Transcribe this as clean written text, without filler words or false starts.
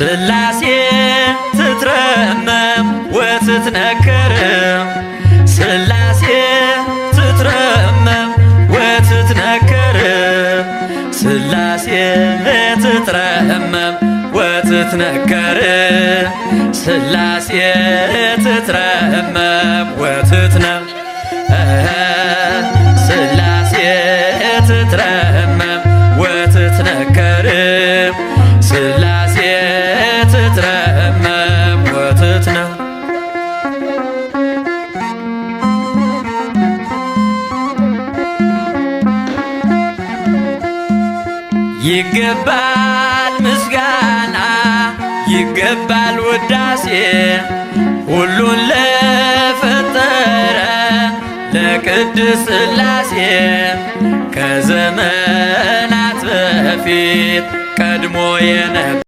ሥላሴ ትትረመም ወትትነከር፣ ሥላሴ ትትረመም ወትትነከር፣ ሥላሴ ትትረመም ወትትነከር፣ ሥላሴ ትትረመም ወትትነ ሥላሴ ትትረመም ወትትነከር፣ ሥላሴ ትትረመም ወትትነ። ይገባል ምስጋና፣ ይገባል ውዳሴ፣ ሁሉን ለፈጠረ ለቅድስት ሥላሴ። ከዘመናት በፊት ቀድሞ የነበረ